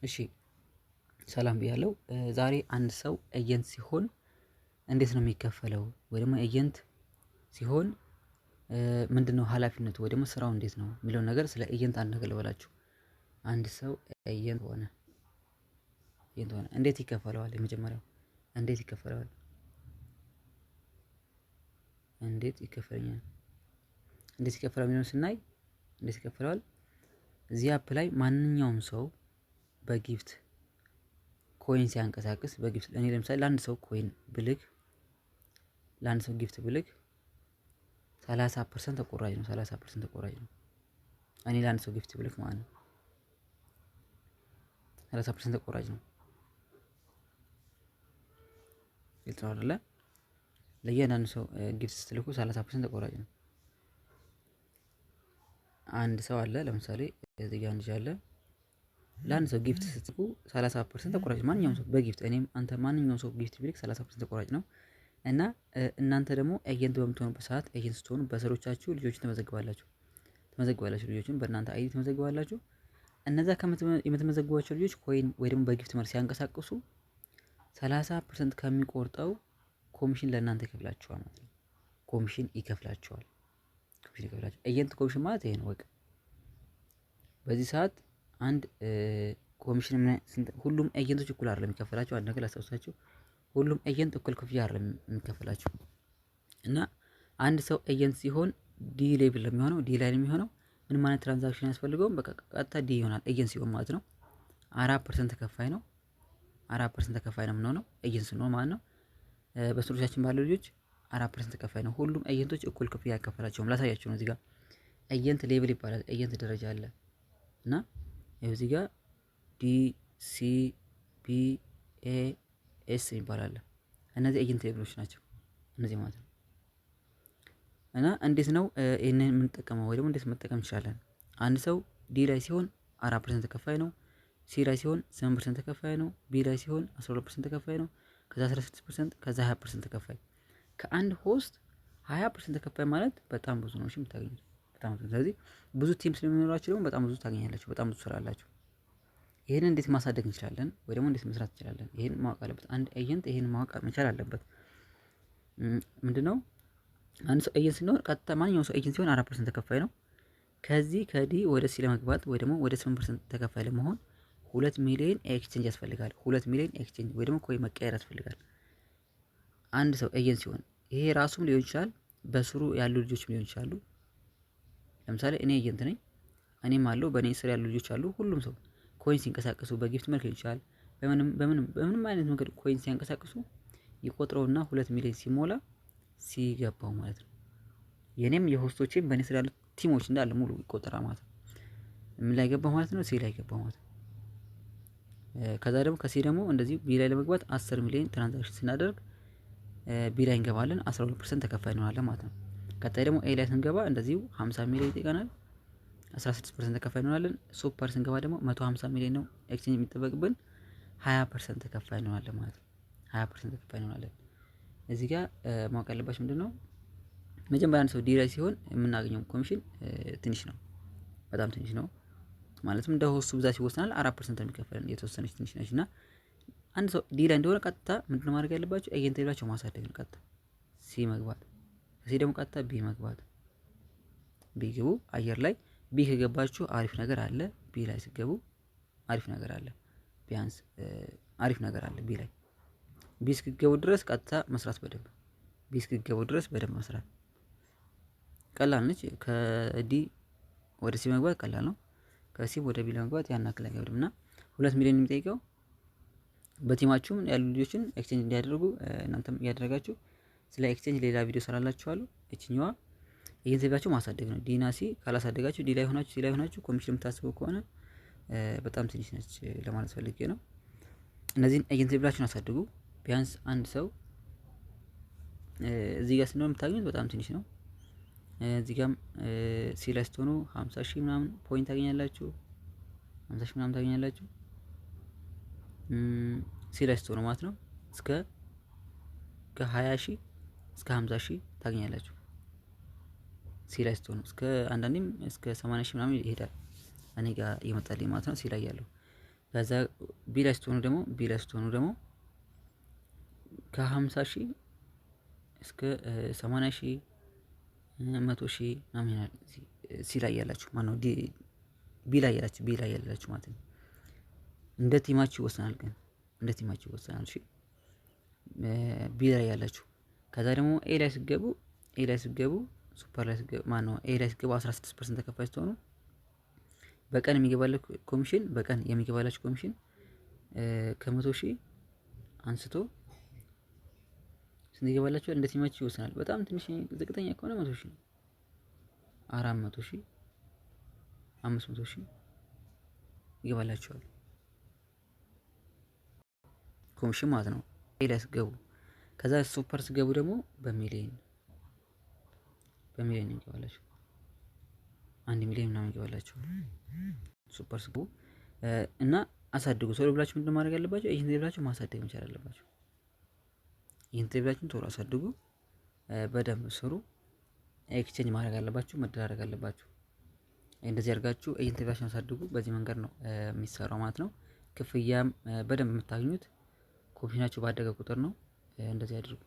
እሺ ሰላም ብያለሁ። ዛሬ አንድ ሰው agent ሲሆን እንዴት ነው የሚከፈለው? ወይ ደግሞ agent ሲሆን ምንድነው ሀላፊነቱ ወይ ደግሞ ስራው እንዴት ነው የሚለውን ነገር ስለ agent አንድ ነገር ልበላችሁ። አንድ ሰው agent ሆነ agent ሆነ እንዴት ይከፈለዋል? የመጀመሪያው እንዴት ይከፈለዋል? እንዴት ይከፈለኛል? እንዴት ይከፈለዋል የሚለውን ስናይ እንዴት ይከፈለዋል? እዚህ app ላይ ማንኛውም ሰው በ gift coin ሲያንቀሳቅስ በ gift፣ እኔ ለምሳሌ ለአንድ ሰው coin ብልክ፣ ለአንድ ሰው gift ብልክ 30% ተቆራጭ ነው። 30% ተቆራጭ ነው። እኔ ለአንድ ሰው gift ብልክ ማለት ነው። 30% ተቆራጭ ነው። ግልጽ ነው አይደለ? ለእያንዳንዱ ሰው gift ስትልኩ 30% ተቆራጭ ነው። አንድ ሰው አለ፣ ለምሳሌ እዚህ ጋር አንድ አለ። ለአንድ ሰው gift ስትልኩ 30% ተቆራጭ፣ ማንኛውም ሰው በ gift፣ እኔም አንተ ማንኛውም ሰው gift ቢልክ 30% ተቆራጭ ነው። እና እናንተ ደግሞ agent በምትሆኑበት ሰዓት፣ agent ስትሆኑ በስሮቻችሁ ልጆችን ትመዘግባላችሁ፣ ልጆችን በእናንተ ID ትመዘግባላችሁ። እነዛ የምትመዘግቧቸው ልጆች coin ወይ ደግሞ በ gift መልክ ሲያንቀሳቅሱ 30% ከሚቆርጠው ኮሚሽን ለእናንተ ይከፍላችኋል ማለት ነው። ኮሚሽን ይከፍላችኋል። ኮሚሽን ይከፍላችኋል። Agent commission ማለት ይሄ ነው። በቃ በዚህ ሰዓት አንድ ኮሚሽን፣ ሁሉም agent ኦች እኩል አይደለም የሚከፈላቸው። አንድ ነገር ላስታውሳችሁ፣ ሁሉም agent እኩል ክፍያ አይደለም የሚከፈላቸው። እና አንድ ሰው agent ሲሆን D level ነው የሚሆነው፣ D ላይ ነው የሚሆነው። ምንም አይነት transaction አያስፈልገውም። በቃ ቀጥታ D ይሆናል agent ሲሆን ማለት ነው። 4% ተከፋይ ነው። 4% ተከፋይ ነው የምንሆነው agent ስንሆን ማለት ነው። በስሮቻችን ባሉ ልጆች 4% ተከፋይ ነው። ሁሉም agent ኦች እኩል ክፍያ አይከፈላቸውም። ላሳያችሁ ነው። እዚህ ጋር agent level ይባላል። Agent ደረጃ አለ እና ይኸው እዚህ ጋር D፣ C፣ B፣ A፣ S ይባላል። እነዚህ agent level ኦች ናቸው እነዚህ ማለት ነው። እና እንዴት ነው ይህንን የምንጠቀመው ወይ ደግሞ እንዴት መጠቀም እንችላለን? አንድ ሰው D ላይ ሲሆን 4% ተከፋይ ነው። C ላይ ሲሆን 8% ተከፋይ ነው። B ላይ ሲሆን 12% ተከፋይ ነው። ከዛ 16%፣ ከዛ 20% ተከፋይ። ከአንድ host 20% ተከፋይ ማለት በጣም ብዙ ነው። እሺ የምታገኙት በጣም ብዙ። ስለዚህ ብዙ team ስለሚኖራችሁ ደግሞ በጣም ብዙ ታገኛላችሁ። በጣም ብዙ ስራ አላችሁ። ይህንን እንዴት ማሳደግ እንችላለን ወይ ደግሞ እንዴት መስራት እንችላለን? ይህን ማወቅ አለበት አንድ agent፣ ይህን ማወቅ መቻል አለበት። ምንድነው? አንድ ሰው agent ሲሆን ቀጥታ፣ ማንኛውም ሰው agent ሲሆን 4% ተከፋይ ነው። ከዚህ ከ D ወደ C ለመግባት ወይ ደግሞ ወደ 8% ተከፋይ ለመሆን 2 ሚሊዮን exchange ያስፈልጋል። 2 ሚሊዮን exchange ወይ ደግሞ coin መቀየር ያስፈልጋል። አንድ ሰው agent ሲሆን ይሄ ራሱም ሊሆን ይችላል፣ በስሩ ያሉ ልጆችም ሊሆን ይችላሉ። ለምሳሌ እኔ agent ነኝ፣ እኔም አለው፣ በእኔ ስር ያሉ ልጆች አሉ። ሁሉም ሰው coin ሲንቀሳቀሱ በ gift መልክ ሊሆን ይችላል፣ በምንም በምንም በምንም አይነት መንገድ coin ሲያንቀሳቅሱ ይቆጥረውና 2 ሚሊዮን ሲሞላ C ገባው ማለት ነው። የኔም የ host ኦቼም በእኔ ስር ያሉት team ኦች እንዳለ ሙሉ ይቆጠራል ማለት ነው። ምን ላይ ገባው ማለት ነው? C ላይ ገባው ማለት ነው። ከዛ ደግሞ ከ C ደግሞ እንደዚሁ B ላይ ለመግባት 10 ሚሊዮን transaction ስናደርግ B ላይ እንገባለን። 12% ተከፋይ እንሆናለን ማለት ነው። ቀጣይ ደግሞ A ላይ ስንገባ እንደዚሁ 50 ሚሊዮን ይጠይቀናል። 16% ተከፋይ እንሆናለን። Super ስንገባ ደግሞ 150 ሚሊዮን ነው exchange የሚጠበቅብን፣ 20% ተከፋይ እንሆናለን ማለት ነው። 20% ተከፋይ እንሆናለን። እዚህ ጋር ማወቅ ያለባችሁ ምንድን ነው? መጀመሪያ አንድ ሰው D ላይ ሲሆን የምናገኘው ኮሚሽን ትንሽ ነው፣ በጣም ትንሽ ነው። ማለትም እንደ host ኡ ብዛት ይወስናል። 4% ነው የሚከፈለን፣ የተወሰነች ትንሽ ነች። እና አንድ ሰው D ላይ እንደሆነ ቀጥታ ምንድነው ማድረግ ያለባቸው? Agent level ኣቸው ማሳደግ ነው። ቀጥታ C መግባት፣ ከ C ደግሞ ቀጥታ B መግባት። B ግቡ። አየር ላይ B ከገባችሁ አሪፍ ነገር አለ። B ላይ ስትገቡ አሪፍ ነገር አለ። ቢያንስ አሪፍ ነገር አለ B ላይ። B እስክገቡ ድረስ ቀጥታ መስራት በደንብ፣ B እስክገቡ ድረስ በደንብ መስራት። ቀላል ነች። ከ D ወደ C መግባት ቀላል ነው። ከ C ወደ B ለመግባት ያን ያክል አይከብድም። እና 2 ሚሊዮን የሚጠይቀው በ team ኣችሁም ያሉ ልጆችን exchange እንዲያደርጉ እናንተም እያደረጋችሁ፣ ስለ exchange ሌላ ቪዲዮ ሰራላችኋለሁ። እችኛዋ agent level ኣችሁ ማሳደግ ነው። D ና C ካላሳደጋችሁ፣ D ላይ ሆናችሁ C ላይ ሆናችሁ ኮሚሽን የምታስበው ከሆነ በጣም ትንሽ ነች ለማለት ፈልጌ ነው። እነዚህን agent level ኣችሁን አሳድጉ። ቢያንስ አንድ ሰው እዚህ ጋር ስንሆን የምታገኙት በጣም ትንሽ ነው። እዚህ ጋርም C ላይ ስትሆኑ 50 ሺህ ምናምን point ታገኛላችሁ። 50 ሺህ ምናምን ታገኛላችሁ C ላይ ስትሆኑ ማለት ነው። እስከ ከ20 ሺህ እስከ 50 ሺህ ታገኛላችሁ። C ላይ ስትሆኑ እስከ አንዳንዴም እስከ 80 ሺህ ምናምን ይሄዳል። እኔ ጋር እየመጣልኝ ማለት ነው C ላይ ያለው። ከዛ B ላይ ስትሆኑ ደግሞ፣ B ላይ ስትሆኑ ደግሞ ከ50 ሺህ እስከ 80 ሺህ፣ 100 ሺህ ምናምን ይሆናል። C ላይ ያላችሁ፣ ማነው B ላይ ያላችሁ፣ B ላይ ያላችሁ ማለት ነው። እንደ team ኣችሁ ይወሰናል፣ ግን እንደ team ኣችሁ ይወሰናል። እሺ፣ B ላይ ያላችሁ። ከዛ ደግሞ A ላይ ስትገቡ፣ A ላይ ስትገቡ፣ super ላይ ስትገቡ፣ ማነው A ላይ ስትገቡ 16% ተከፋይ ስትሆኑ በቀን የሚገባላችሁ ኮሚሽን፣ በቀን የሚገባላችሁ ኮሚሽን ከ100 ሺህ አንስቶ ስንት ይገባላችኋል? እንደ team ኣችሁ ይወሰናል። በጣም ትንሽ ዝቅተኛ ከሆነ 100 ሺህ ነው። 400 ሺህ፣ 500 ሺህ ይገባላችኋል ኮሚሽን ማለት ነው። A ላይ ስትገቡ። ከዛ super ስትገቡ ደግሞ በሚሊየን በሚሊየን ይገባላችሁ። 1 ሚሊዮን ምናምን ይገባላችኋል super ስትገቡ። እና አሳድጉ። ቶሎ ብላችሁ ምንድን ማድረግ ያለባችሁ? Agent level ኣችሁ ማሳደግ መቻል አለባችሁ። Agent level ኣችሁን ቶሎ አሳድጉ፣ በደንብ ስሩ። Exchange ማድረግ አለባችሁ፣ መደራረግ አለባችሁ። እንደዚህ አድርጋችሁ agent level ኣችሁን አሳድጉ። በዚህ መንገድ ነው የሚሰራው ማለት ነው። ክፍያም በደንብ የምታገኙት ኮሚሽናችሁ ባደገ ቁጥር ነው። እንደዚህ አድርጉ።